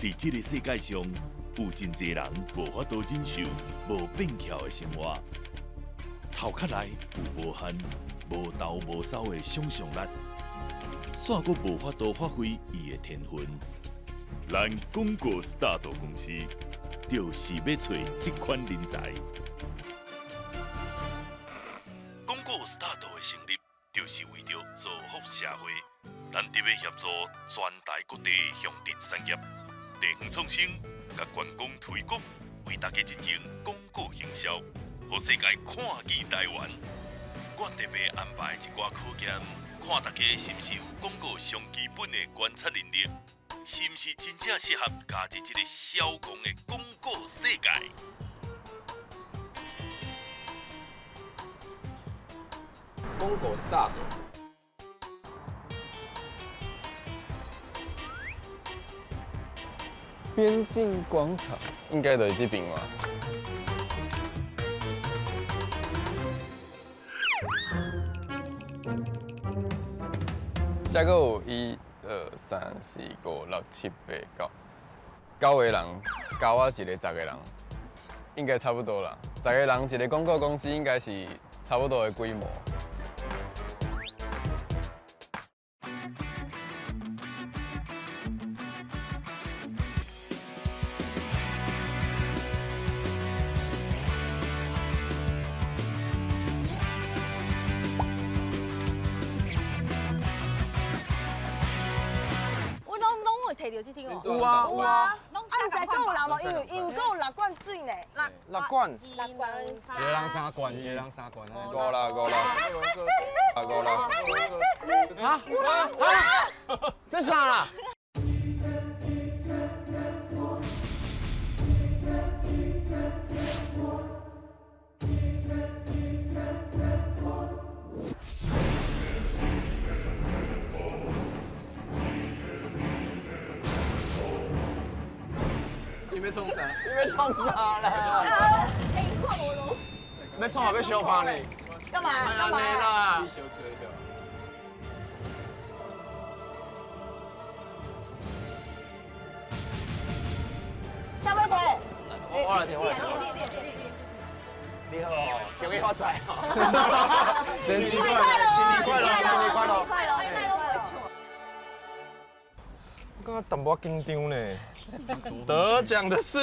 佇這个世界上，有真濟人無法度忍受無變巧的生活，頭殼內有無限無頭無腦的想像力，煞閣無法度發揮伊的天分。咱廣告 Start 公司就是欲揣這款人才。廣告 Start 的成立，就是為著造福社會。咱特別協助全台各地鄉鎮產業、地方創生、佮觀光推廣，為大家進行廣告行銷，予世界看見台灣。我特別安排一寡考驗，看大家是毋是有廣告上基本的觀察能力，是毋是真正適合加入這個消狂的廣告世界。廣告 start。邊境廣場應該就是這邊吧。這閣有一二三四五六七八九，九個人，加我一個十個人，應該差不多啦。十個人一個廣告公司應該是差不多的規模。我攏攏有提著這張哦。有啊有啊，攏啊，毋知閣有人無？因為因為閣有六罐水呢。六罐，六罐。一個人三罐，一個人三罐。五啦五啦，啊五啦。啊啊！這啥啦？你欲創啥？你欲創啥啦？哎，看無囉。欲創啥？欲相拍呢？幹嘛？幹嘛？啦！你小吹一下。啥物題？我來聽，我來聽。你好，恭喜發財哦！新年快樂，新年快樂，新年快樂，快樂，我感覺淡薄仔緊張呢。得獎的是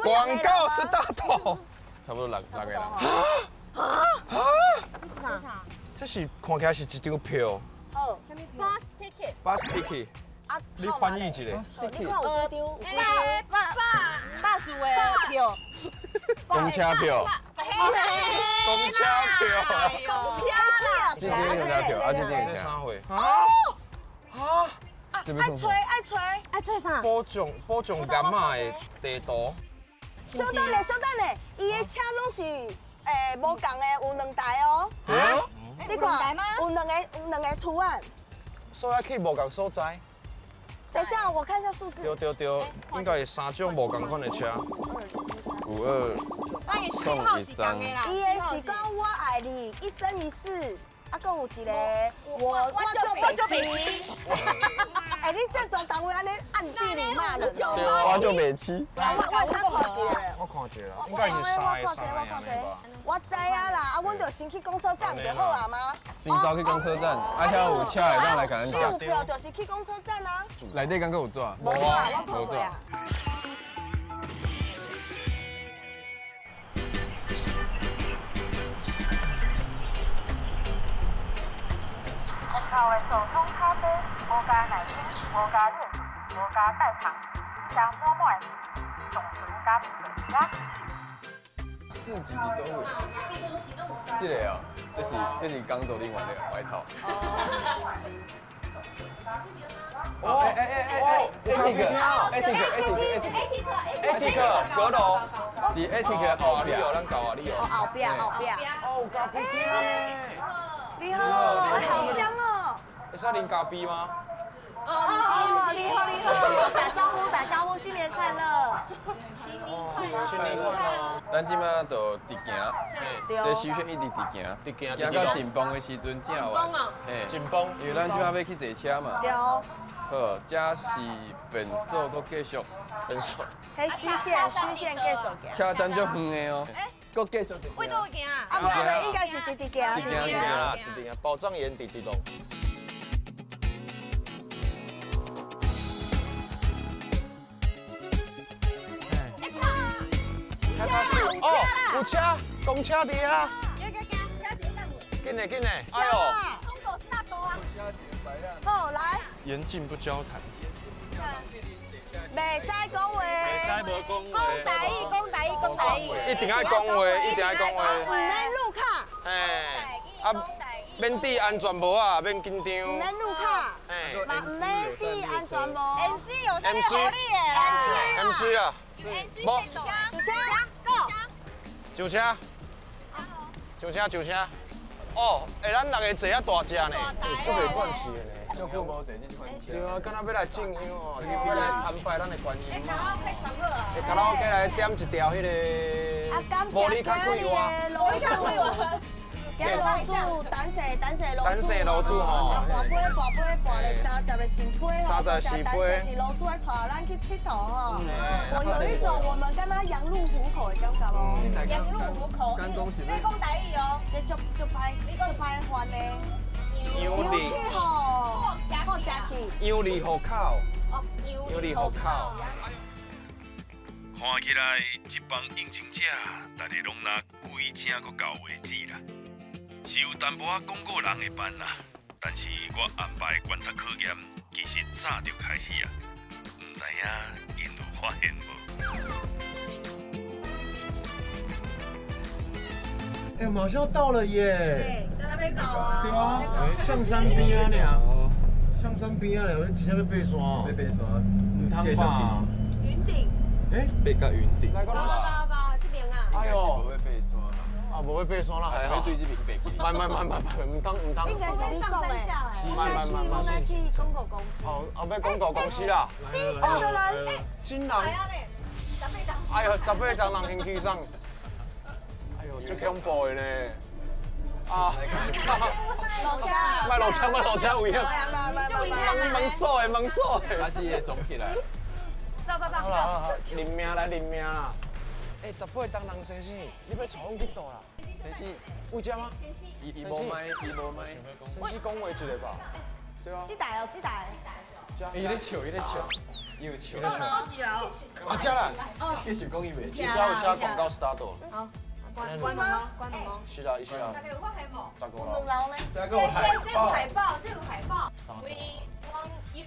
廣告是大頭，差不多六個人。啊！這是啥？這是看起來是一張票。好， Bus ticket。 Bus ticket。啊，你翻譯一下。你看有幾張？巴巴士的票。公車票。公車票。公車啦。這張公車票，啊，這張這啥貨？哦。啊！愛揣愛揣愛揣啥？保障保障柑仔的地圖。稍等咧，稍等咧，伊的車攏是無仝的，有兩台哦。你看，有兩個圖案。所以去無仝所在。等一下，我看一下數字。對對對，應該是三種無仝款的車。五二空一三。伊的是講我愛你一生一世。啊，閣有一個我就袂死。欸，你這種單位按呢暗地裡罵人。我就袂死。我會使看一下。我看一下，應該是三個三個按呢吧。我知啊啦，啊，阮就先去公車站就好啊嗎？先走去公車站，啊，遐有車會當來共咱接。有票就是去公車站啊。內底敢閣有紙？無紙，我看過啊。口的手沖咖啡，無加奶精，無加熱水，無加代糖，香滿滿的濃醇咖啡啦。市集都會，這個哦，這是工作人員的外套。哦哎哎哎哎，Attic，Attic，Attic，Attic，閣樓。佇 Attic 後壁。你哦，咱舊啊，你哦。哦，後壁，後壁。哦，咖啡廳。你好，好香哦。會使啉咖啡嗎？哦，你好，你好，打招呼，打招呼，新年快樂！新年快樂！咱這馬就直行，這首先一直直行，直行行到緊繃的時陣才完。緊繃啊！緊繃，因為咱這馬欲去坐車嘛。對。好，這是變數，閣繼續。變數。彼虛線，虛線繼續行。車站足遠的哦，閣繼續。為佗位行啊？啊，無啊，應該是直直行，直直行啦，直直行，寶藏巖直直路。哦，有車，公車佇遐。緊嘞緊嘞，哎呦！好，來。嚴禁不交談。袂使講話。袂使無講話。講台語，講台語，講台語。一定愛講話，一定愛講話。毋免入卡。嘿，啊，免戴安全帽啊，免緊張。毋免入卡。嘿。嘛毋免戴安全帽。 MC 有啥物好你的啦？MC 啊。 MC 无。上車。 Go。上車。上車上車。哦，欸，咱六個坐遐大隻呢，足袂慣勢的呢。足久無坐這款車。對啊，敢若欲來進香哦，欲來參拜咱的觀音。欸，卡拉 OK 傳好啊。欸，卡拉 OK 來點一條彼個。啊，感謝今日的羅主，今日羅主，等勢等勢羅主。等勢羅主吼。啊，跋杯跋杯跋了30个聖杯吼，30聖杯。等勢是羅主愛帶咱去𨑨迌吼。我有一種我們敢若羊入虎口的感覺哦。羊入虎口。你講台語哦。這足足歹，足歹翻的。楊里吼，好食去。楊里虎口。哦，楊里虎口。看起來，這幫應徵者，大家攏若規正閣厚話子啦，是有淡薄仔廣告人的範啦。但是我安排的觀察考驗，其實早就開始啊，毋知影𪜶有發現無？欸，馬上要到了耶！對，敢若欲到啊！對啊，象山邊啊，爾，象山邊啊，爾，真正欲爬山哦。欲爬山，毋通吧？雲頂。欸，爬到雲頂。高高高，這邊啊。哎呦，無欲爬山啦。啊，無欲爬山啦，還好。對這邊爬起。慢慢慢慢慢，毋通毋通。應該是你講的。阮愛去廣告公司。哦，啊，欲廣告公司啦。金色的人。金人。哎呦，18重人先起送。哎呦，足恐怖的呢！啊，落車，莫落車，莫落車，危險！門鎖的，門鎖的，還是會撞起來。走走走，好啦好啦，認命來認命啦！欸，18重人先生，你欲帶阮去佗啦？先生，有遮嗎？伊無麥，伊無麥。先生講話一個吧。對啊。這台哦，這台。伊咧笑，伊咧笑，伊有笑。倒幾樓？啊，遮啦。繼續講伊袂這有寫廣告 start。好。關門嗎？關門嗎？是啦，是啦。大家有看無？十五兩樓呢？這個有海這有海報，這有海報。We want you。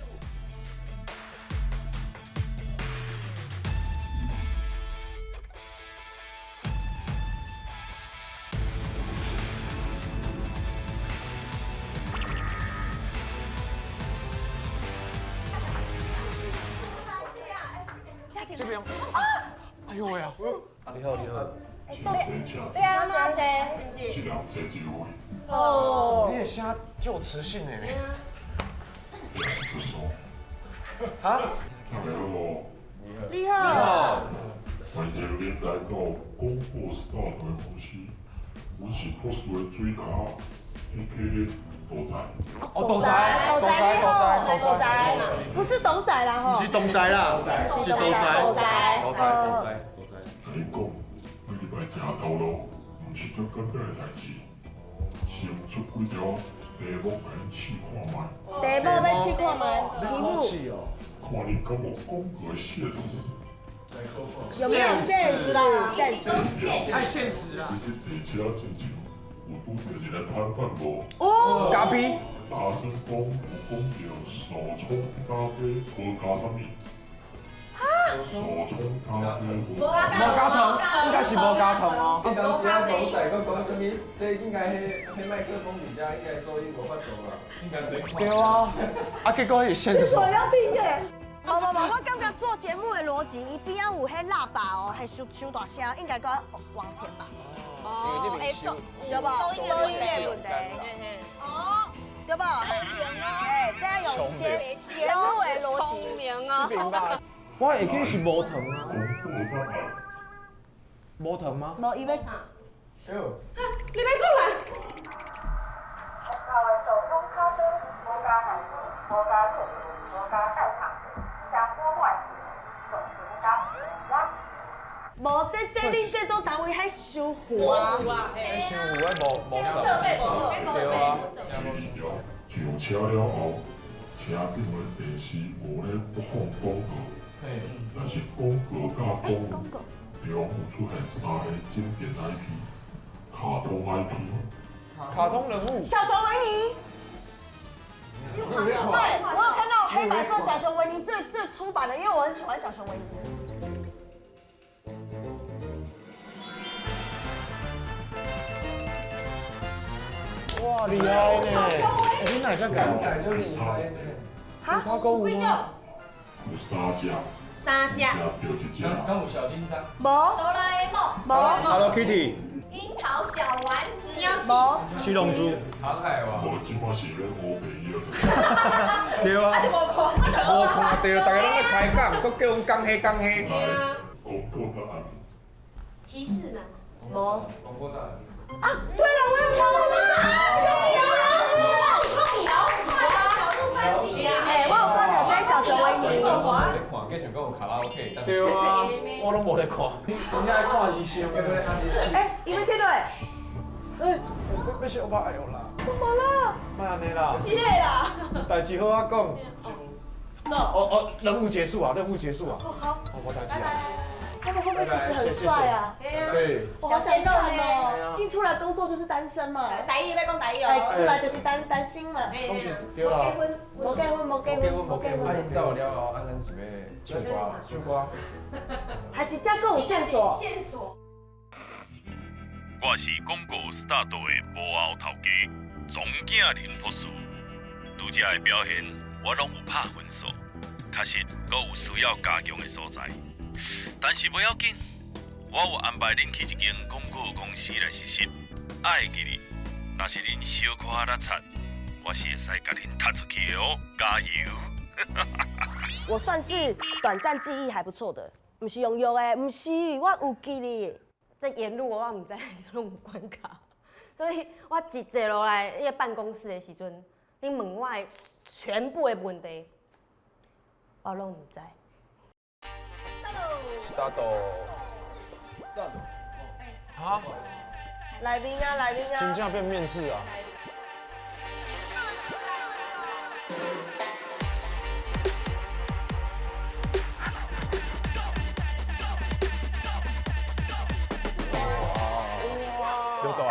這邊。哎呦喂啊！你好，你好。對啊，媽坐，是不是？哦。你的聲足磁性的呢。哈？你好。歡迎恁來到廣播 Star 的公司，阮是朴素的水跤，A.K.A. 斗仔。哦，斗仔，斗仔，你好，斗仔，不是董仔啦吼。不是董仔啦，是斗仔。斗仔，斗仔，斗仔，斗仔。共你講，每禮拜食頭路，毋是遮簡單的代誌。先出幾條題目共恁試看覓。題目欲試看覓，題目。看恁敢有廣告的 sense。有沒有 sense 啦？sense。太現實啦！你去坐車進前，有拄著一個攤販無？哦。咖啡。大聲講有講著手沖咖啡無加啥物？手沖咖啡無加糖，應該是無加糖哦。你當時啊，講在閣講啥物？這應該彼麥克風佇遮應該收音無法度啦。應該對啊。啊，結果彼是現這我要聽的。無無無，我感覺做節目的邏輯，伊邊仔有彼喇叭哦，彼收收大聲，應該閣往前吧。哦，會收，對無？收音的問題。哦，對無？哎，這用節節目的邏輯。聰明啊！這邊吧。我會記是無糖啊。無糖嗎？無，伊欲啥？哎呦！你欲講啊？手沖咖啡，無加奶精，無加熱水，無加加代糖，将满满的总存加我。无，这恁这种单位还收货啊？收货无无设备无对啊。上车了后，车顶的电视无咧播放广告，但是广告佮广告中有出现三个经典 IP，卡通 IP。卡通人物。小熊维尼。对，我有看到黑白色小熊维尼最最初版的，因为我很喜欢小熊维尼。哇，厉害呢！欸，你哪会讲？就厉害呢。哈？他讲有吗？有三只。三只。对一只。敢有小叮当？无。哆啦 A 梦。无。 Hello Kitty。樱桃小丸子。无。七龙珠。航海王。无，这摆是咧乌白药。对啊。无看到，大家拢咧开讲，阁叫阮讲彼讲彼。广告答案。提示吗？无。广告答案。啊，对了，我有看到那个老鼠啊，小鹿斑比啊。哎，我有看到这小熊维尼。我咧看，计想讲有卡拉 OK。对啊，我拢无咧看。真正爱看医生，对不对？哎，伊欲去佗？哎，欲相拍哟啦。干嘛啦？莫按呢啦。是的啦。代志好好讲。走。哦哦，任务结束啊，任务结束啊。哦好。哦，无代志啊。他们会不会其实很帅啊？对。我好想看哦！一出来工作就是单身嘛。台语欲讲台语哦。哎，出来就是单身嘛。拢是对啦。无结婚，无结婚，无结婚。啊，𪜶走了后，啊，咱是欲唱歌？唱歌。还是这阁有线索？线索。我是广告 start 的幕后头家，总囝林博士。拄才的表现，我拢有拍分数，确实阁有需要加强的所在。但是无要紧，我有安排恁去一间广告公司来实习。爱记哩，若是恁小可落漆，我是会使共恁踢出去的哦，加油！我算是短暂记忆还不错的，毋是用药的，毋是，我有记哩。这沿路我毋知拢有关卡，所以我一坐落来彼个办公室的时阵，恁问我的全部的问题，我拢毋知。 Start。啊？来宾啊，来宾啊！真正变面试啊！就大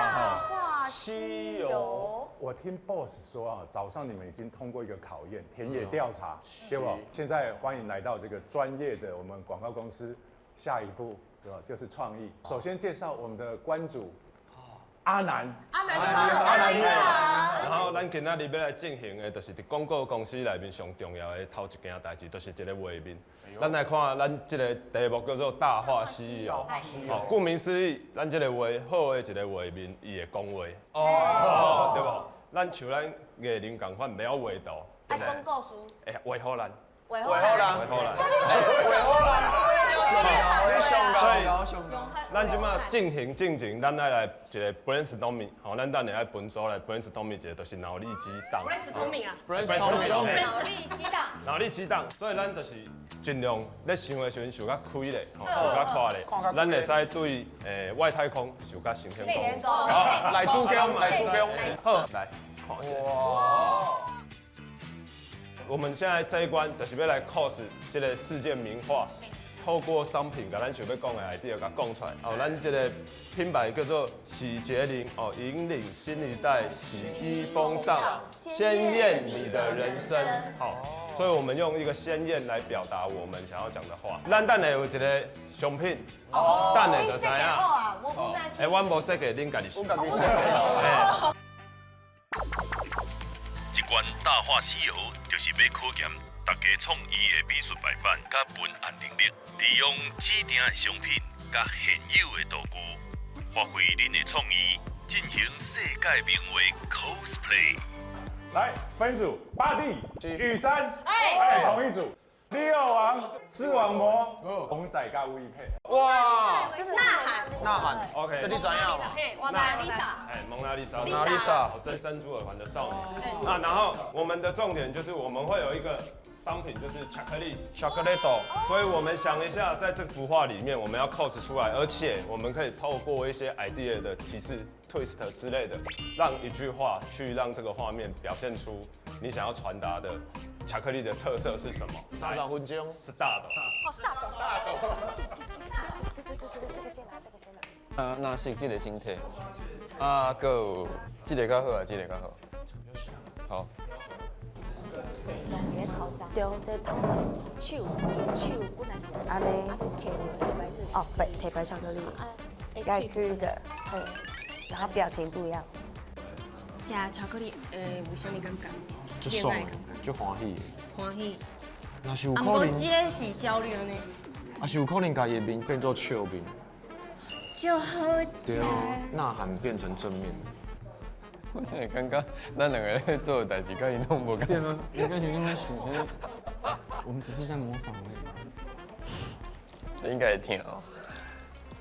话西游。我听 boss 说啊，早上你们已经通过一个考验，田野调查，对不？现在欢迎来到这个专业的我们广告公司，下一步对吧？就是创意。首先介绍我们的关主阿南，阿南你好，阿南你好。然后咱今仔日欲来进行的，就是伫广告公司内面上重要的头一件代志，就是一个画面。咱来看，咱这个题目叫做《大话西游》。好，顾名思义，咱这个画好的一个画面，伊会讲话。哦，对无？咱像咱艺人仝款，袂晓画图。爱讲故事。会画予咱。画予咱。画予咱。画予咱。所以，咱这马进行进前，咱爱来一个 brainstorming，吼，咱等下爱分组来 brainstorming 一个，就是脑力激荡。 brainstorming 啊，brainstorming，脑力激荡。脑力激荡，所以咱就是尽量咧想的时阵想较开咧，吼，想较阔咧，咱会使对外太空想较成功。好，来主攻，来主攻，好，来，看一下。哇！我们现在这一关就是欲来 cos 这个世界名画。透过商品，共咱想欲讲的 idea 共讲出来。哦，咱这个品牌叫做喜洁灵，哦，引领新一代洗衣风尚，鲜艳你的人生。好，所以我们用一个鲜艳来表达我们想要讲的话。咱等下有一个商品，等下就知影。哎，阮无设计，恁家己想。这关大话西游就是欲考验大家创意的美术排版佮文案能力，利用指定的商品佮现有的道具，发挥恁的创意，进行世界名画 cosplay。来分组，八弟、雨山，哎，同一组，六王，视网膜，公仔佮威配。哇！呐喊，呐喊，OK，这你知影吗？嘿，我知 Lisa。哎，蒙娜丽莎，蒙娜丽莎，这珍珠耳环的少女。那然后我们的重点就是我们会有一个商品，就是巧克力，巧克力豆。所以我们想一下，在这幅画里面，我们要 cos 出来，而且我们可以透过一些 idea 的提示、twist 之类的，让一句话去让这个画面表现出你想要传达的巧克力的特色是什么。 30分钟。是大的。哦，是大的。这个先拿，这个先拿。啊，那是这个身体，啊，阁有这个较好啊，这个较好。好。对，这头鬃。手，伊手本来是按呢。啊，摕白哦，白摕白巧克力，盖这个，然后表情不一样。食巧克力，有啥物感觉？就爽，就欢喜。欢喜。若是有可能，这个是焦虑呢。啊是有可能共伊的面变做笑面。就好对啊，呐喊变成正面。我感觉咱两个咧做的代志，佮伊拢无仝。对啊，应该是应该想说，我们只是在模仿而已。这应该会疼哦。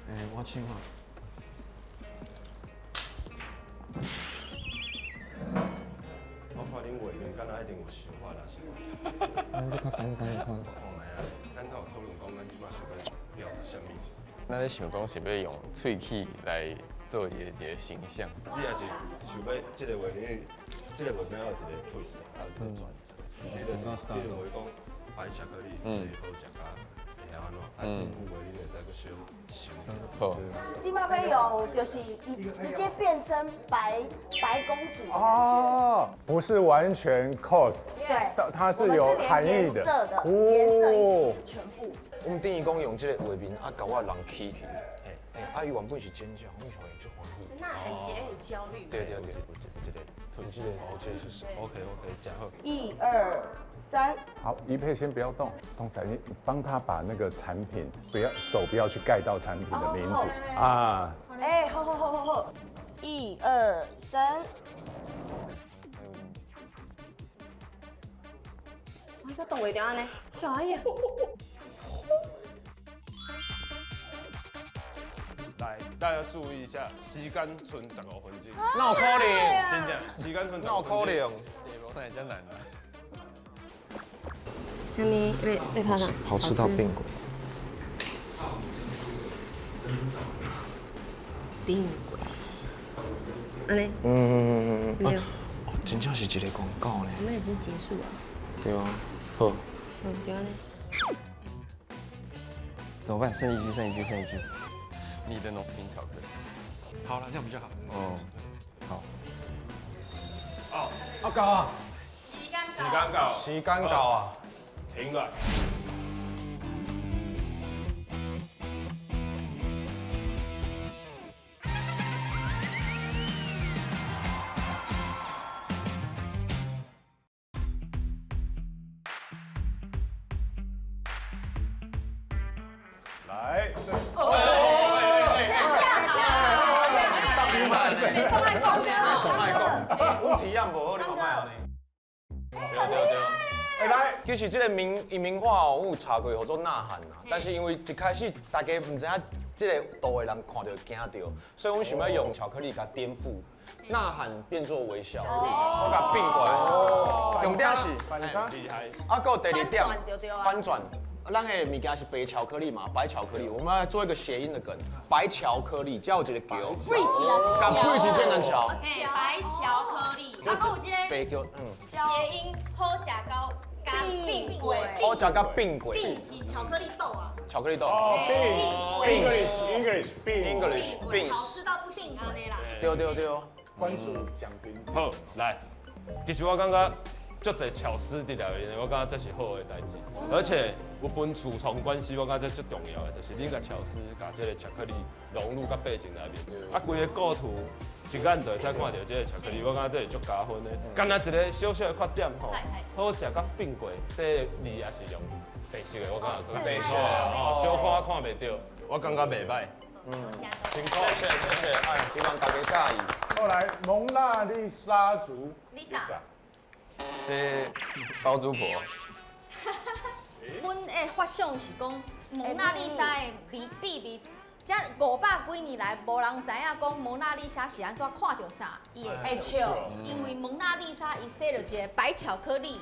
欸，我试看。我看恁画面，敢若一定有想法啦，是无？咱就较简单看。看觅啊，咱头有讨论讲，咱这摆想欲表达啥物？咱咧想讲是欲用喙齿来做伊的一个形象。你也是想欲这个画面，这个画面有一个 twist，还有一个转折。你就是你认为讲白巧克力好食甲会晓按怎？啊，政府话你会使阁小想。好。这摆欲用就是伊直接变身白白公主的感觉。哦，不是完全 cos，对，它是有含义的，颜色一起全部。我们等于讲用这个画面啊，共我人起去，哎，啊，伊原本是尖叫，我想伊足欢喜。那很其实很焦虑。对对对，这个这个这个就是 OK OK，真好。 1、2、3。好，怡佩先不要动，东仔你帮他把那个产品不要手不要去盖到产品的名字啊。哎，好好好好好，1、2、3。我个动袂牢呢，小阿姨。来，大家注意一下，时间剩15分钟。哪有可能？真正，时间剩哪有可能？那也真难啊。啥物？欲拍啥？好吃到变鬼。变鬼。按呢？对。哦，真正是一个广告呢。我们已经结束了。对啊，好。嗯，对啊。怎么办？剩一句，剩一句，剩一句。你的浓品巧克力。好了，这样比较好。哦，好。哦，啊到啊！时间时间到，时间到啊！停了。来，阮体验无好，你嘛莫按呢。对对对。哎来，其实这个名画哦，我有查过，叫做呐喊啦。但是因为一开始大家毋知影这个图的人看著会惊著，所以阮想欲用巧克力共颠覆，呐喊变作微笑，所以共变过来。重点是反差，厉害。啊，阁有第二点，反转。咱的物件是白巧克力嘛，白巧克力，我们来做一个谐音的梗，白巧克力，才有一个桥，bridge 啊，共 bridge 变成桥，白巧克力，啊，阁有这个白桥，谐音好食到共变过，好食到变过，变是巧克力豆啊，巧克力豆，哦，English English 好吃到不行按呢啦，对对对，关注奖评，好，来，其实我感觉。足济巧思伫内面，我感觉这是好的代志，而且有分主从关系，我感觉这足重要的，就是你共巧思共这个巧克力融入到背景内面，啊，规个构图一眼就会使看著这个巧克力，我感觉这是足加分的。干焦一个小小的缺点吼，好食佮变过，这个字也是用白色的，我感觉白色哦，小可看袂著，我感觉袂䆀。嗯，辛苦，谢谢谢谢，哎，希望大家佮意。后来蒙娜丽莎族，Lisa。这包租婆，阮的发想是讲，蒙娜丽莎的秘秘密，这500几年来无人知影讲蒙娜丽莎是按怎看著啥，伊会笑，因为蒙娜丽莎伊洗著一个白巧克力。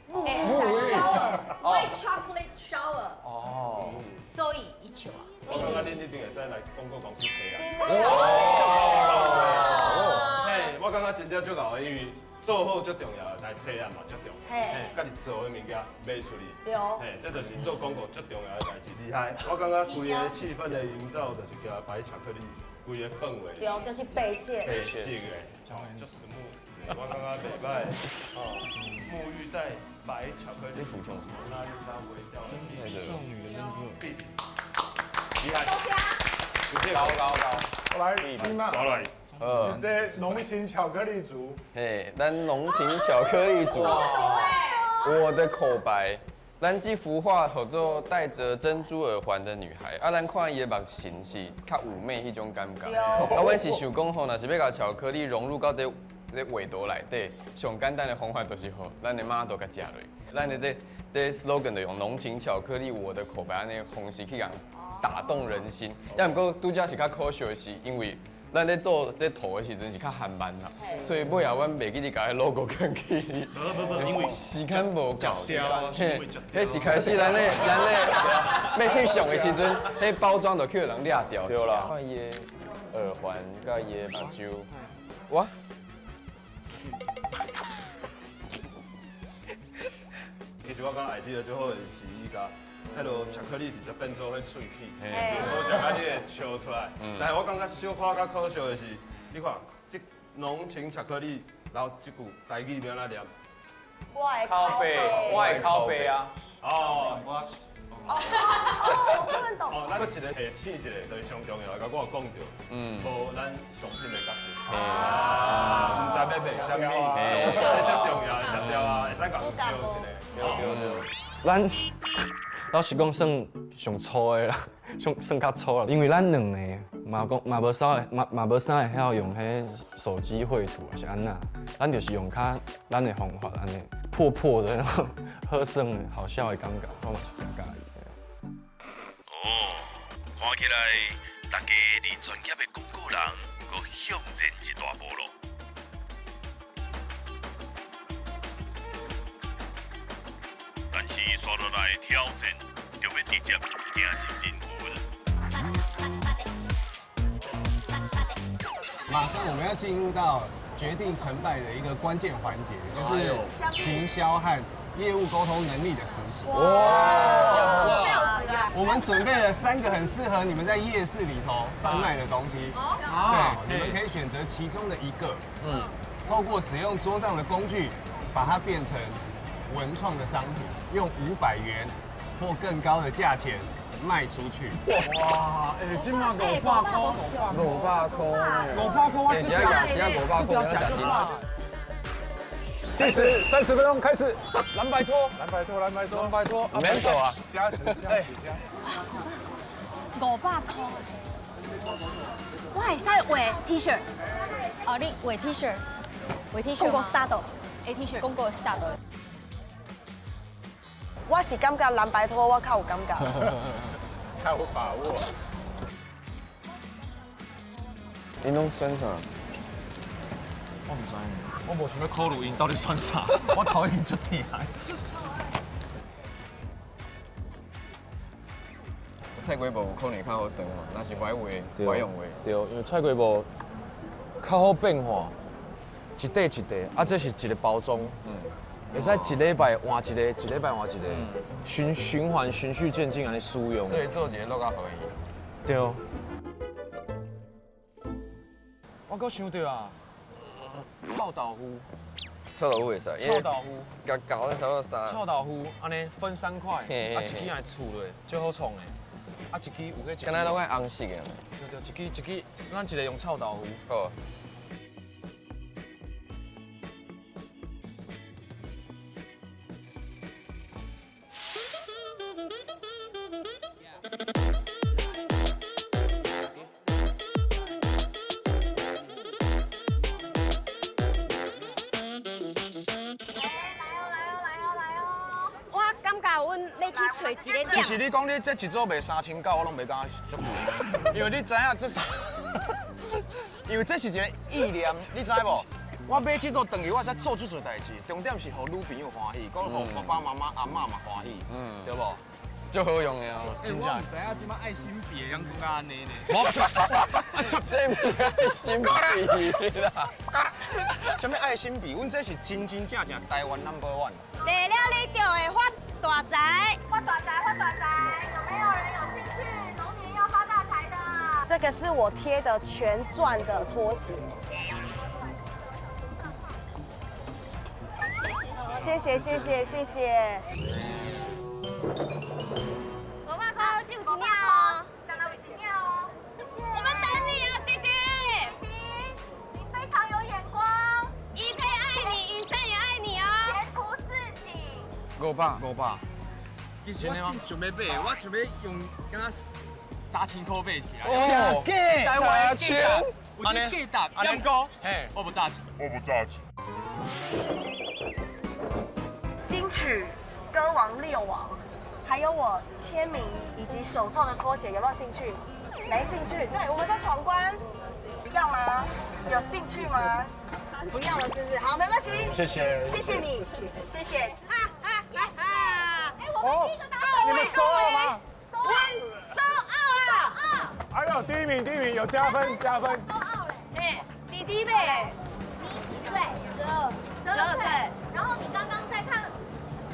shower，white chocolate shower，哦，所以伊笑啊。我感觉恁一定会使来广告公司提案。嘿，我感觉真正足𠢕的，因为做好足重要，但提案嘛足重要。嘿，家己做的物件卖出去。对。嘿，这就是做广告足重要的代志，厉害。我感觉规个气氛的营造就是加白巧克力，规个氛围。对，就是白色。白色的，足 smooth 的，我感觉袂䆀。哦，沐浴在白巧克力。这幅叫蒙娜丽莎微笑。少女的珍珠。厉害。高高高。我来，起码。刷来。是这浓情巧克力组。嘿，咱浓情巧克力组。我的口白，咱这幅画叫做戴着珍珠耳环的女孩。啊，咱看伊的目神是较妩媚彼种感觉。啊，阮是想讲吼，若是欲共巧克力融入到这这画图内底，上简单的方法就是予咱的 model 共食落。咱的这这 slogan 就用浓情巧克力，我的口白按呢方式去共打动人心。也毋过拄才是较可惜的是，因为咱咧做这图的时阵是较缓慢啦，所以尾后阮袂记得共彼 logo 囥起哩。无无无，因为时间无够。嘿，彼一开始咱咧咱咧欲翕相的时阵，彼包装就去予人掠掉。对啦。看伊的耳环佮伊的目睭，哇！其实我感觉 idea 最好的是伊共彼落巧克力直接变做彼喙齿，好食甲你会笑出来。但是我感觉小可较可惜的是，你看这浓情巧克力，然后这句台语欲按怎念？我的口白，我的口白啊。哦，我。哦，我听懂。哦，咱阁一个提醒一个，就是上重要的，共我有讲著，无咱商品的角色，啊，毋知欲卖啥物，这最重要的，食著啊，会使共笑一下。对对对。咱老实讲，算上粗的啦，上算较粗啦，因为咱两个嘛讲嘛无啥嘛嘛无啥会晓用彼手机绘图啊，是按怎？咱就是用较咱的方法按呢，破破的，然后好耍的、好笑的感觉，我嘛是较佮意。哦，看起来大家离专业的广告人阁向前一大步咯。但是煞落来挑战，就欲直接行入人群。马上我们要进入到决定成败的一个关键环节，就是行销和业务沟通能力的实习。哇！我们准备了3个很适合你们在夜市里头贩卖的东西，对，你们可以选择其中的一个，透过使用桌上的工具，把它变成文创的商品，用500元或更高的价钱卖出去。哇，哎，这马500块，500块，500块，我这只500块，这条真。计时30分钟开始。蓝白拖，蓝白拖，蓝白拖，蓝白拖，免手啊！加时，加时，加时。500块，我会使画 T 恤。哦，你画 T 恤，画 T 恤。广告 style，A T 恤，广告 style。我是感觉蓝白拖，我较有感觉。较有把握。你拢选啥？我毋知呢，我无想欲考虑𪜶到底选啥，我头已经足疼。菜瓜布有可能较好装嘛，若是歪画，歪用画。对，因为菜瓜布较好变化，一块一块，啊，这是一个包装，会使一礼拜换一个，一礼拜换一个，循循环循序渐进按呢使用。所以做一个落较好伊。对。我阁想著啊，臭豆腐。臭豆腐会使，臭豆腐，共搅差不多三。臭豆腐按呢分3块，啊一支按呢厝落，足好创的。啊一支有彼一支。敢若拢爱红色的。对对，一支一支，咱一个用臭豆腐。好。揣一个点。其實你講你這一組賣3900，我攏袂感覺足貴，因為你知影這是，因為這是一個意念，你知無？我買這組轉去，我會使做足濟代誌，重點是予女朋友歡喜，閣予爸爸媽媽、阿嬤嘛歡喜，對無？足好用的哦，真正。我毋知影這擺愛心筆會用講甲按呢呢。我這毋是愛心筆啦，啥物愛心筆？阮這是真真正正台灣 number one。賣了你就會發大財，發大財，發大財！有沒有人有興趣？龍年要發大財的？這個是我貼的全鑽的拖鞋。謝謝謝謝謝謝。500塊，只有一領哦，剛剛有一領哦。我們等你啊，弟弟。弟弟，你非常有眼光。一佩愛你，雨珊也愛你哦。前途似錦。500，500。其實我真想欲買，我想欲用敢若3000塊買起來。哦，假，台灣3000，有啲價值，毋過，嘿，我無詐錢，我無詐錢。金曲歌王六王，還有我簽名以及手做的拖鞋，有沒有興趣？沒興趣。對，我們在闖關，要嗎？有興趣嗎？不要了，是不是？好，沒關係。謝謝，謝謝你，謝謝。啊啊啊！哎，我們第一個拿到，你們收到嗎？收收奧了。哎呦，第一名，第一名有加分，加分。收奧了。哎，弟弟唄。你幾歲？12，12歲。然後你剛剛在看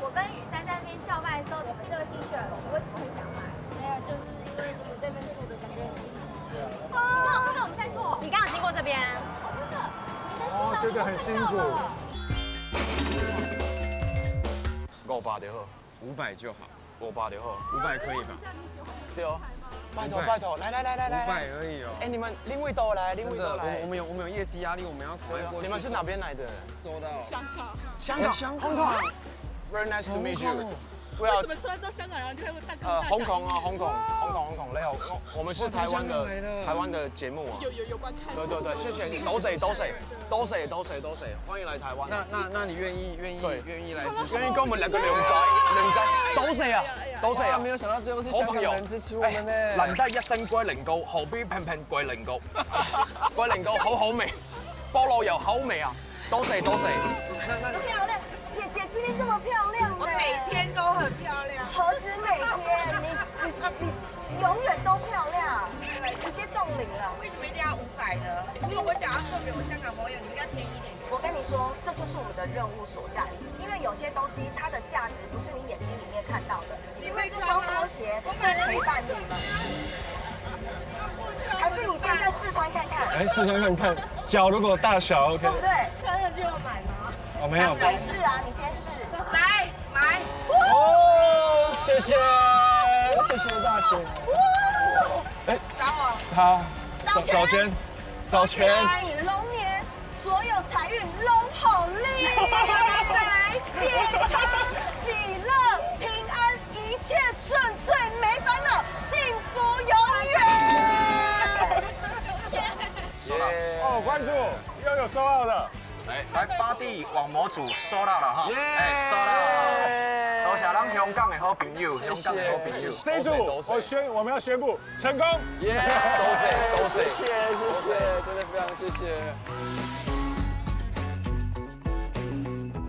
我跟雨珊在那邊叫賣的時候，我們這個 T 恤，你為什麼會想買？沒有，就是因為你們這邊做的感覺很辛苦。你剛好看到我們在做，你剛好經過這邊。哦，真的，你的辛勞你都看到了。500就好， 500就好， 500就好， 500可以吧？對哦，拜託拜託，來來來來來， 500而已哦。哎，你們另位都來，另位都來。我們有業績壓力，我們要趕快過去。你們是哪邊來的？收到。香港。香港，香港。Very nice to meet you。為什麼說到香港，然後就會大哥香港啊，香港，香港，香港，你好，我們是台灣的台灣的節目啊。有觀看。對對對，謝謝你，多謝多謝多謝多謝多謝，歡迎來台灣。那你願意願意願意來支持？願意跟我們兩個兩仔兩仔，多謝啊，多謝啊！沒有想到最後是香港人支持我們呢。難得一身龜苓膏，何必平平龜苓膏？龜苓膏好好味，菠蘿油好味啊！多謝多謝。那漂亮，姐姐今天這麼漂亮，我每天都很漂亮。何止每天，你永遠都漂亮，直接凍齡了。為什麼一定要500呢？因為我想要送給我香港朋友，你應該便宜一點。我跟你說，這就是我們的任務所在。因為有些東西它的價值不是你眼睛裡面看到的，因為這雙拖鞋會陪伴你們。還是你現在試穿看看？哎，試穿看看，腳如果大小 OK，對不對？穿了就要買嗎？我沒有。先試啊，你先試。來買。哦，謝謝，謝謝大姐。哎，找我。他找錢，找錢。龍年所有財運攏予你，來健康、喜樂、平安，一切順遂，沒煩惱，幸福永遠。哦，關注又有收到的。來來，巴蒂網模組收到了哈，哎，收到了，多謝咱香港的好朋友，香港的好朋友。這一組我們要宣布成功，耶！多謝多謝，謝謝謝謝，真的非常謝謝。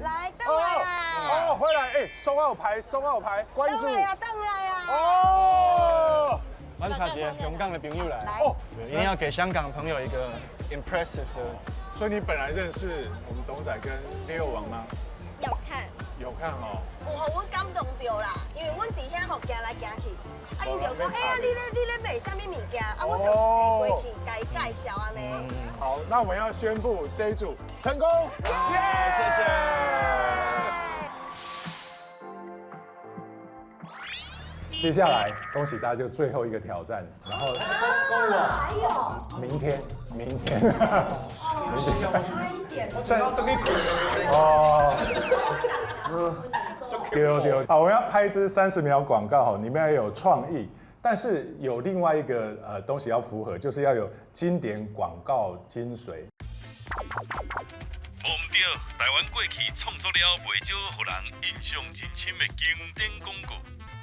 來，登來啊！哦，回來，哎，收號牌，收號牌，關注。登來啊，登來啊！哦，咱請一個香港的朋友來，哦，一定要給香港朋友一個 impressive 的。所以你本來認識我們董仔跟六王嗎？有看。有看哦。有予阮感動著啦，因為阮佇遐吼行來行去，啊，伊就講，哎呀，你咧賣啥物物件？啊，我就提過去，共伊介紹按呢。好，那我們要宣布這一組成功，耶！謝謝。接下來恭喜大家，就最後一個挑戰，然後還有明天，明天，差一點，我最後都去睏哦，對對，好，我要拍一支30秒廣告哈，裡面要有創意，但是有另外一個東西要符合，就是要有經典廣告精髓。無毋對，台灣過去創作了袂少予人印象真深的經典廣告。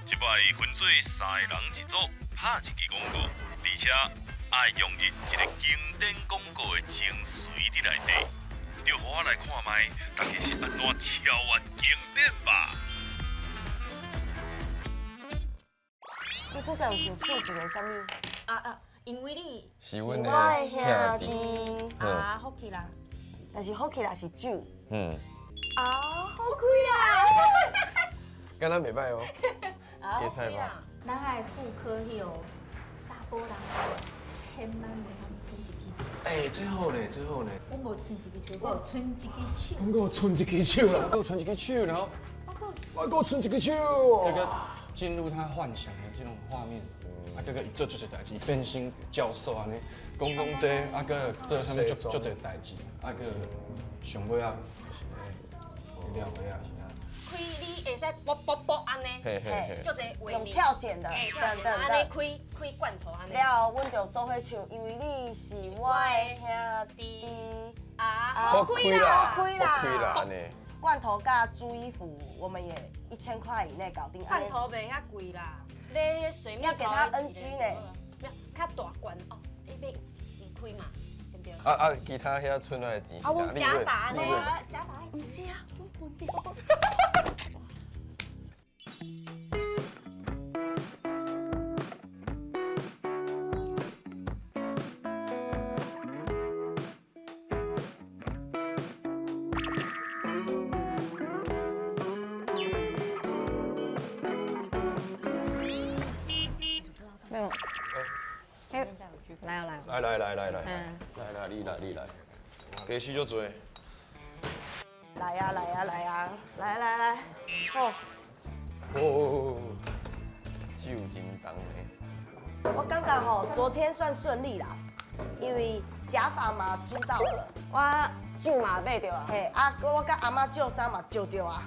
這擺分做三个人一组，拍一支广告，而且爱融入一个经典广告的精髓伫内底。就予我来看觅，大家是按怎超越经典吧？你拄才有想唱一个啥物？啊啊，因为你是阮的我的兄弟弟。啊，福气啦，但是福气啦是酒。嗯，啊，好开啦！敢若袂歹哦，啊会使吧？咱爱妇科彼个查埔人，千万毋通賰一支喙。哎，最好呢，最好呢。我无賰一支喙，我有賰一支手。我阁賰一支手啦，阁賰一支手，然后我阁賰一支手。这个进入他幻想的这种画面，啊，阁伊做足济代志，变身教授按呢，讲讲这，啊，阁做啥物足足济代志，啊，阁上尾啊，是咧了尾啊是啊。开你会使啵啵啵按呢，嘿嘿嘿足济画面用跳剪的嘿，跳剪，按呢开开罐头按呢。了后，阮就做伙唱，因为你是我的兄弟。啊，好开啦，好开啦，好开啦，按呢。罐头佮租衣服，我们也1000块以内搞定。罐头袂遐贵啦，买那水蜜要给他 NG 呢，没有较大罐哦，你买离开嘛，对不对？啊啊，其他遐剩来的钱是啊，啥？阮假发呢利润？假发爱不是啊，我分掉。没有。哎，来哦来哦。来来来来来嗯来来，你来你来，加死足济。来呀来呀来呀，来来来，哦，哦，酒真重的。我感觉吼，昨天算顺利啦，因为假发嘛租到了，我酒嘛买著啊。嘿，啊，我佮阿嬷借衫嘛借著啊，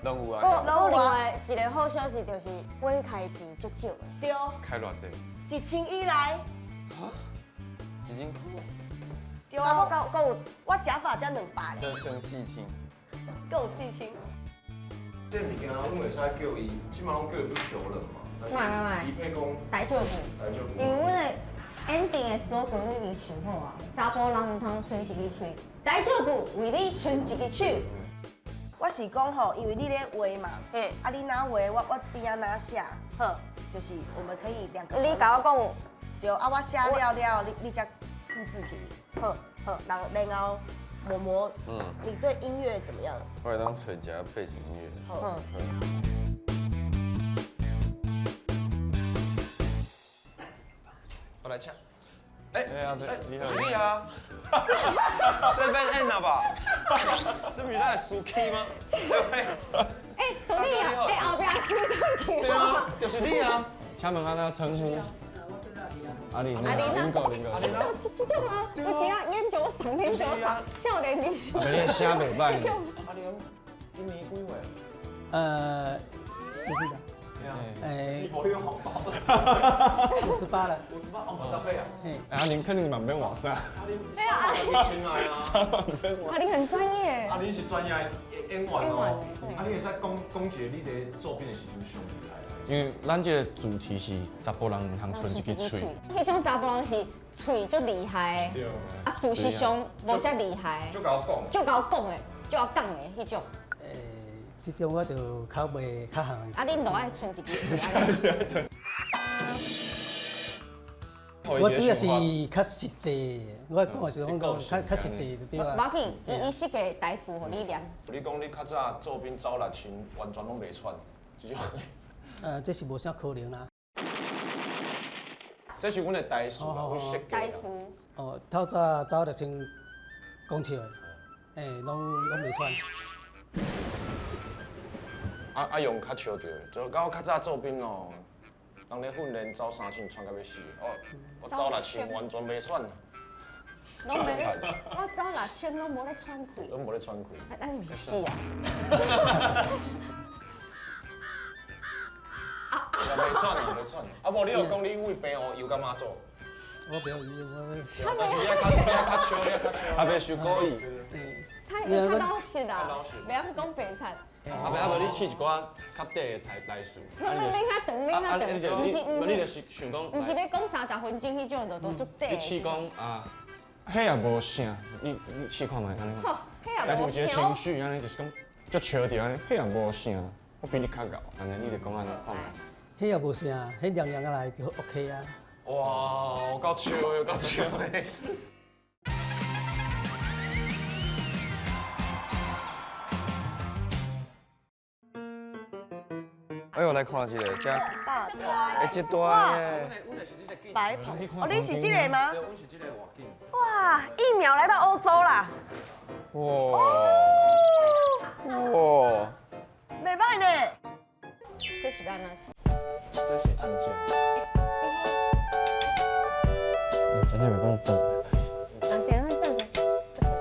拢有啊。阁另外一个好消息就是，阮开钱足少的。对，开偌济？ 1000以内。 1000对啊，我够够有，我假发才200，这剩4000。阁有4000。这物件阮会使叫伊，这马拢叫伊不求人嘛。买买买伊配讲大丈夫。大丈夫因为阮的 ending 的 slogan 阮已经想好啊，查埔人毋通賰一支喙，大丈夫为你賰一支手。我是讲吼，因为你咧画嘛，啊你若画，我边仔若写，好，就是我们可以两个。你共我讲，对，啊我写了了，你才复制起。好，好，然后嬷嬷，你对音乐怎么样？我会当揣一下背景音乐。好。我来抢。哎哎，是你啊！这边演了吧？这不是咱的司机吗？对不对？哎，就你啊！哎，后壁收转去。对啊，就是你啊！请问按怎称呼？阿玲，阿玲啊林哥，林哥，阿玲啊！这这种啊，我真正烟酒嗓，烟酒嗓，少年的时。你的声袂歹。阿玲，今年几岁？ 10岁的。哎，我有红包。58了。58哦，长辈啊。阿玲肯定嘛免换衫。对啊，衫嘛免换。阿玲很专业。阿玲是专业演员哦。啊，你会使讲讲一个你伫作品的时阵上厉害。因为咱这个主题是查埔人毋通賰一支喙。彼种查埔人是喙足厉害的，啊，事实上无遮厉害。足𠢕讲。足𠢕讲的，足𠢕讲的彼种。这种我就较袂较行。啊，恁都爱賰一支喙。我主要是较实际，我讲的是讲较实际就对啊。无要紧，伊设计台词予你念。你讲你较早做兵走6000，完全拢袂喘，这种。这是无啥可能啦。这是阮的台词，阮设计。台词。哦，透早走6000公尺的，哎，拢袂喘。啊用较笑著，就甲我较早做兵哦，人咧训练走3000，喘甲欲死，哦，我走6000完全袂喘。拢袂咧，我走6000拢无咧喘气。拢无咧喘气。啊，你毋是死啊？也袂喘，袂喘。啊，无你就讲你为病哦，又干嘛做？我不要，我。但是你较笑，你较笑。啊，袂受故意。太太老实啦，袂晓讲白贼。啊，无啊无，你试一寡较短的台台词。你较长，你较长，毋是毋是，你就是想讲，毋是欲讲30分钟彼种，就都足短。你试讲啊，彼也无啥，你试看觅按呢。彼也无啥。有一个情绪按呢，就是讲足笑著按呢，彼也无啥，我比你较𠢕，按呢你就讲按呢看觅。彼也无啥，彼凉凉仔来就 OK 啊。哇，有够笑的，有够笑的。哎呦，来看一下，这，哎，这大耶！白袍，哦，你是这个吗？哇，一秒来到欧洲啦！哇！哇！袂歹呢。这是按怎？这是按键。你真正袂讲动。啊，是安怎这个这简单。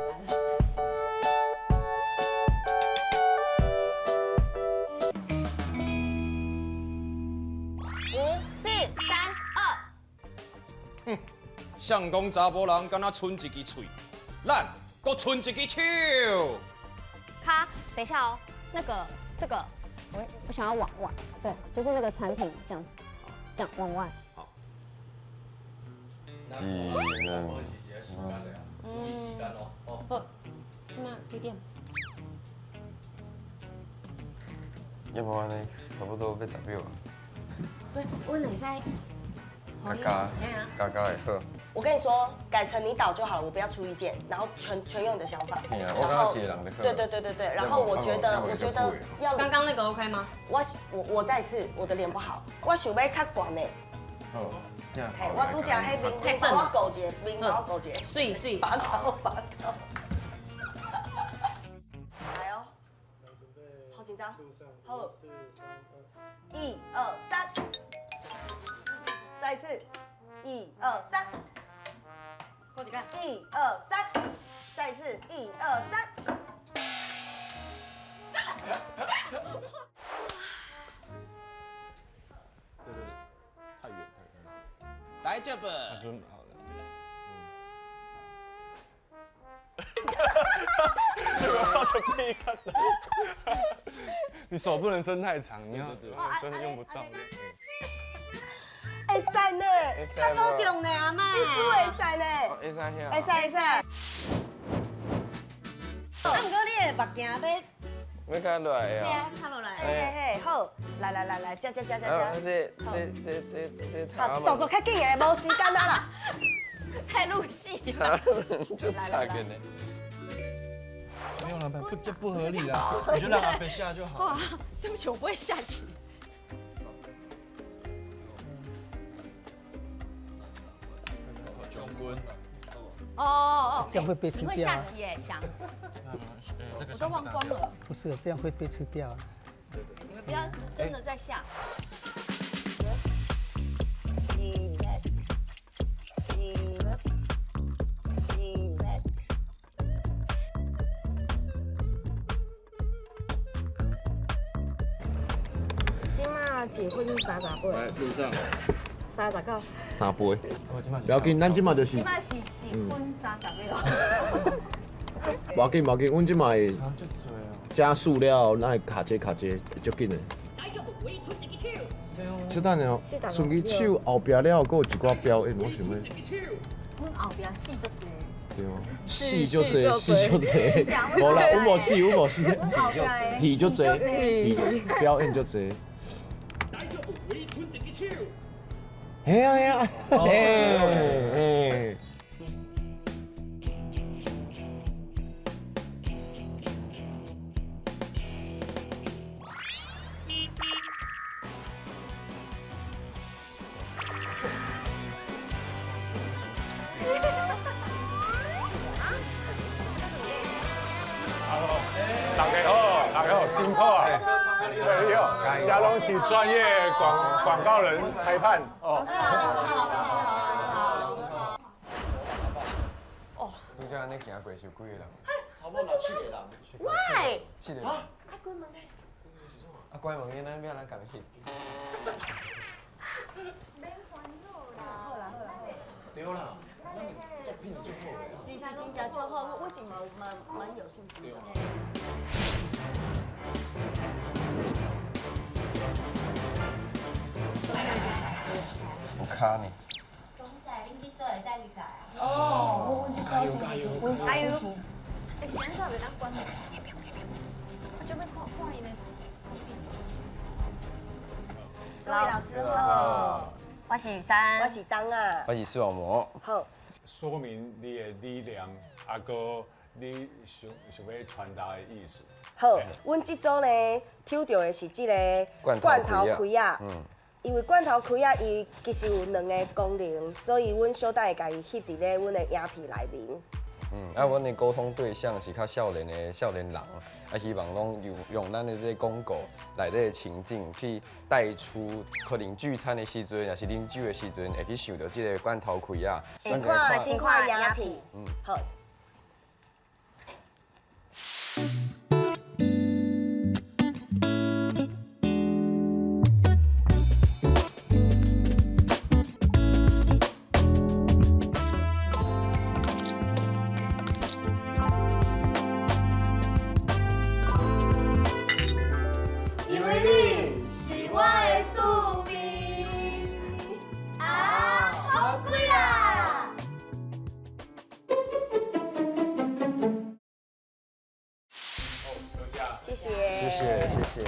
5、4、3、2。哼，相公查甫人敢若賰一支喙，咱阁賰一支手。卡，等一下哦，那个这个，我想要往外，对，就是那个产品这样，这样往外。好。一、两、嗯。好，这马几点？要无按呢，差不多欲10秒啊。对，阮会使。加加，加加会好。我跟你说，改成你导就好了，我不要出意见，然后全用你的想法。嘿啊，我感觉一个人就好。对对对对对，然后我觉得，我觉得要。刚刚那个 OK 吗？我再次，我的脸不好，我想欲较悬的。好。嘿，我拄则彼面帮我顾一下，面帮我顾一下。水水。把头把头。来哦。好紧张。好。1、2、3。再一次，1、2、3，过几个？1、2、3，再一次，1、2、3。对对对，太远太远。来这本。准好了。你手不能伸太长，你要真的用不到。会使呢，较保重呢，阿嬷。这输会使呢，会使会使会使。啊，毋过你的目镜欲，欲较落来啊？对啊，较落来。嘿嘿，好，来来来来，加加加加加。这。好，动作较紧的，无时间啊啦。太入戏了。就差个呢。没有了，不，这不合理啦，你就让阿伯下就好。哇，对不起，我不会下棋。哦哦哦，这样会被吃掉。你会下棋耶，翔？我都忘光了。不是，这样会被吃掉。你们不要真的在下。这马1分38。来，路上。 39。 3杯，不要紧，咱这马就是。这马是1分30秒。无要紧，无要紧，阮这马会加速了，咱会卡这卡这，足紧的。小等下哦，伸支手后壁了，阁有一寡表演，我想欲。阮后壁戏足济。对哦，戏足济，戏足济。无啦，阮无戏，阮无戏。戏足济，表演足济。嘿啊嘿啊，哎哎。大家好，大家好，辛苦啊！哎呦，这拢是专业广告人裁判哦。哦，拄才按呢行过是有几个人？差不多6、7个人。喂。 7个。啊，关门咧。啊，关门，你咱欲按怎共翕？免烦恼啦。好啦好啦。对啦，咱足品足好的。是是真正足好，我是嘛蛮有信心的。有卡呢。公仔，恁这组会使入来啊？哦，阮这组是，阮是哎呦，欸，是按怎袂当关门？我准备看看伊呢。各位老师好，我是雨珊，我是当啊，我是视网膜。好，说明你的理念，啊，阁你想想欲传达的意思。好，阮这组呢抽著的是这个罐头开仔。因为罐头开仔伊其实有两个功能，所以阮小等会共伊翕伫咧阮的影片内面。啊，阮的沟通对象是较少年的少年人，啊，希望拢用咱的这个广告内底的情境去带出，可能聚餐的时阵，抑是啉酒的时阵，会去想著这个罐头开仔。先看先看影片，好。因为你是我的趣味啊，好贵啦！谢谢，谢谢，谢谢。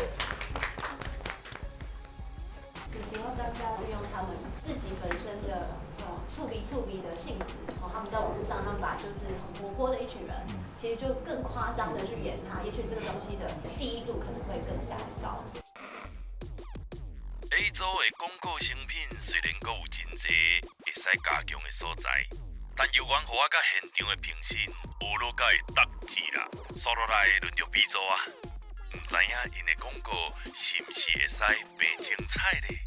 其实我感觉运用他们自己本身的触鼻触鼻的性质，哦，他们在网络上，他们把就是很活泼的一群人，其实就更夸张的去演他，也许这个东西的记忆度可能会更加的高。 A 组的广告成品虽然阁有真济会使加强的所在，但犹原予我佮现场的评审学落甲会达志啦。煞落来轮著 B 组啊，毋知影𪜶的广告是毋是会使变精彩咧？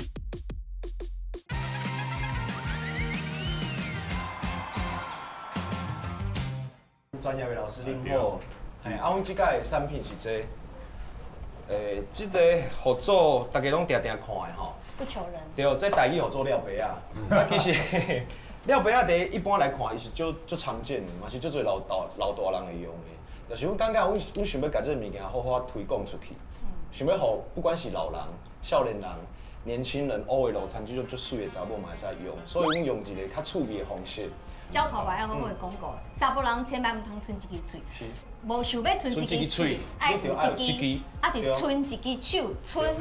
专业的老师恁好，嘿，啊，阮这届的产品是这个，这个合作大家拢定定看的吼。不求人。对，这台语号做廖白仔。啊，其实廖白仔伫一般来看，伊是足足常见的，嘛是足济老大老大人会用的。但是阮感觉，阮想欲共这个物件好好推广出去，想欲予不管是老人、少年人、年轻人，乌的路餐这种足媠的查某嘛会使用，所以阮用一个较趣味的方式。焦头白额好好的广告，查埔人千万毋通賰一支喙，是。无想欲賰一支喙，爱有一支，啊，就賰一支手，賰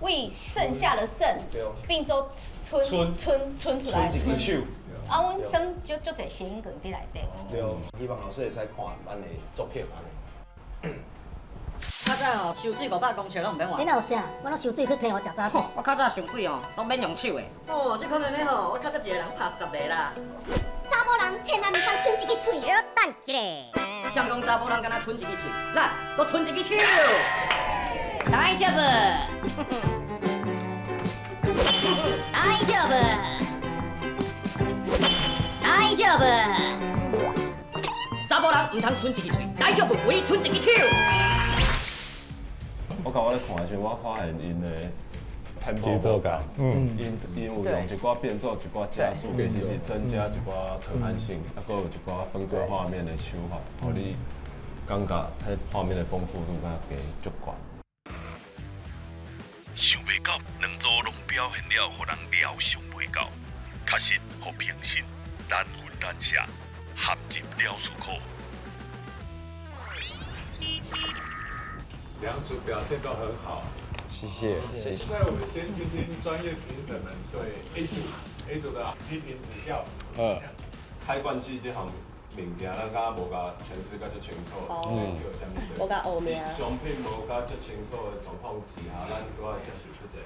为剩下的剩，变做賰賰賰出来。賰一支手。啊，阮算足足济谐音梗伫内底。对，希望老师会使看咱的作品按呢。较早吼，收水500公尺拢毋免换。你哪有啥？我拢收水去澎湖食早餐。我较早上水吼，拢免用手的。哦，这款妹妹吼，我较早一个人拍10个啦。查某人千万毋通賰一支喙。小等一下。谁讲查某人敢若賰一支喙？来，阁賰一支手。大丈夫。大丈夫。大丈夫。查某人毋通賰一支喙，大丈夫为你賰一支手。我感觉咧看的时阵，我发现𪜶的节奏感，𪜶有用一寡变奏、一寡加速，其实是增加一寡可看性，啊，阁有一寡分割画面的手法，予你感觉彼画面的丰富度敢加足悬。想袂到两组拢表现了，予人料想袂到，确实予评审难分难舍，陷入了思考。两组表现都很好，谢谢。现在我们先听听专业评审们对 A 组的批评指教。开罐器这项物件，咱敢若无共诠释甲足清楚，叫啥物？无共学名。商品无共足清楚的状况之下，咱阁爱接受这个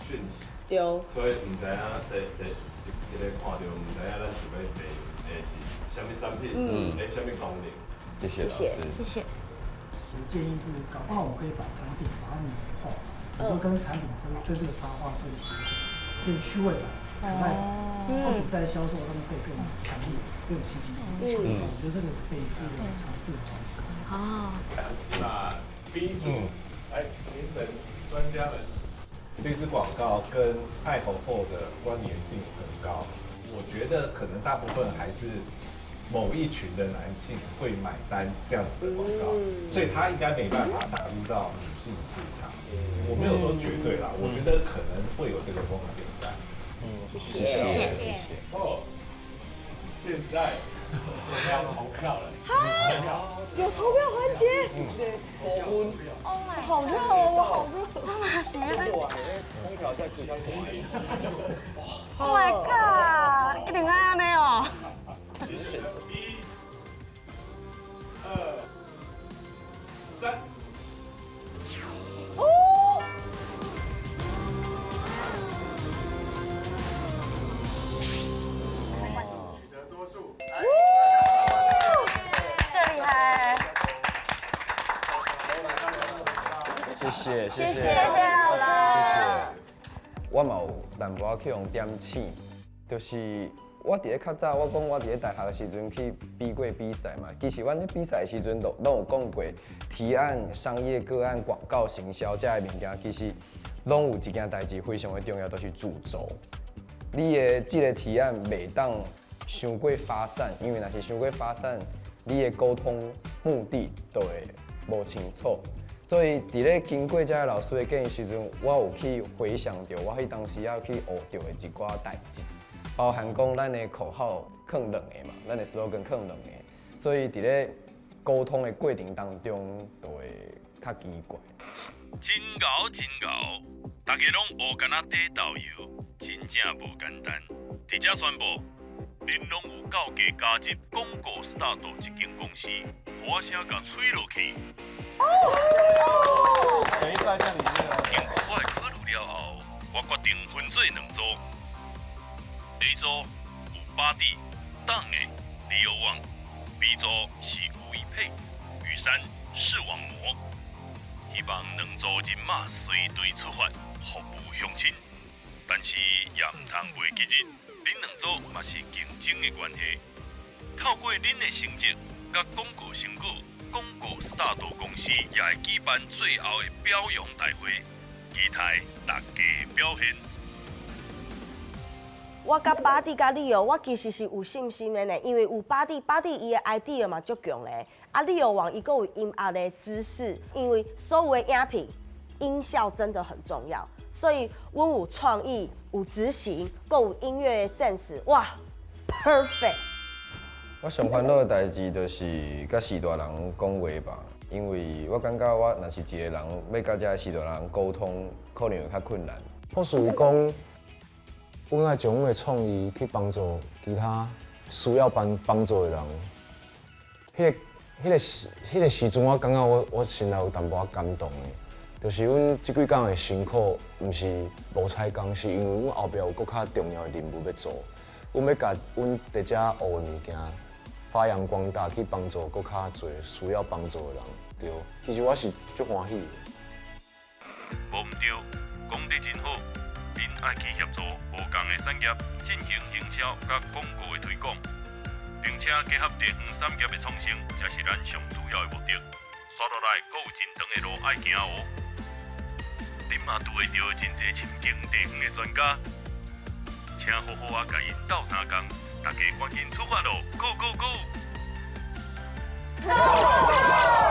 讯息。对。所以毋知影第第一一个看著，毋知影咱想欲卖的是啥物产品，的啥物功能。谢谢老师。谢谢。我的建议是，搞不好我可以把产品把它拟人化，比如说跟产品跟这个插画做一个结合，变趣味版、可爱版，或许在销售上面会更强烈、更有吸睛力。我觉得这个是可以是一个尝试的方式。哦。芝麻 B 组，来评审专家们，这支广告跟爱猴后的关联性很高。我觉得可能大部分还是某一群的男性会买单这样子的广告，所以他应该没办法打入到女性市场。我没有说绝对啦，我觉得可能会有这个风险在。嗯，谢谢谢谢。哦，现在我们要投票了。有投票环节。好热哦，我好热。我嘛是。空调在开。 Oh my god！一定爱按呢哦。选择。一、二、三。哦。取得多数。这厉害。谢谢谢谢谢谢老师。谢谢。我嘛有淡薄仔去予点醒，就是我伫咧较早，我讲我伫咧大学的时阵去比过比赛嘛。其实阮咧比赛的时阵，都拢有讲过提案、商业个案、广告行销这个物件，其实拢有一件代志非常的重要，就是主轴。你的这个提案袂当伤过发散，因为若是伤过发散，你的沟通目的就会无清楚。所以，伫咧经过这个老师的建议时阵，我有去回想著我彼当时仔去学著的一寡代志，包含讲咱的口号囥两个嘛，咱的 slogan 囥两个，所以伫咧沟通的过程当中，就会较奇怪。真𠢕真𠢕，大家拢学敢若底导游，真正无简单。伫遮宣布，恁拢有够格加入广告 start 这间公司，予我声共吹落去。等一下在里面哦。经过我的考虑了后，我决定分做两组。A 组有巴蒂、党的李友旺，B 组是吴一佩、雨山视网膜。希望两组人马随队出发，服务乡亲。但是也毋通袂记得，恁两组嘛是竞争的关系。透过恁的成绩佮广告成果，广告 start 公司也会举办最后的表扬大会，期待大家的表现。我佮巴蒂佮你哦，我其实是有信心的呢，因为有巴蒂，巴蒂伊的 idea 嘛足强的，啊，你有王伊阁有音乐的知识，因为所有的影片音效真的很重要，所以阮有创意、有执行，阁有音乐的 sense，哇，perfect。我上烦恼的代志就是佮序大人讲话吧，因为我感觉我若是一个人欲佮遮序大人沟通，可能会较困难。我属于讲，阮爱将阮的创意去帮助其他需要帮助的人。彼个时阵，我感觉我心内有淡薄仔感动的，就是阮这几工的辛苦，毋是无彩工，是因为阮后壁有阁较重要的任务欲做，阮欲共阮伫遮学的物件发扬光大，去帮助阁较济需要帮助的人。对，其实我是足欢喜的。无毋对，讲得真好。恁爱去协助无仝的产业进行行销佮广告的推广，并且结合地方产业的创新，才是咱上主要的目的。煞落来，阁有真长的路爱行哦。恁嘛拄会著真济深耕地方的专家，请好好仔共𪜶斗相共，大家赶紧出发咯！Go go go！ Go go go！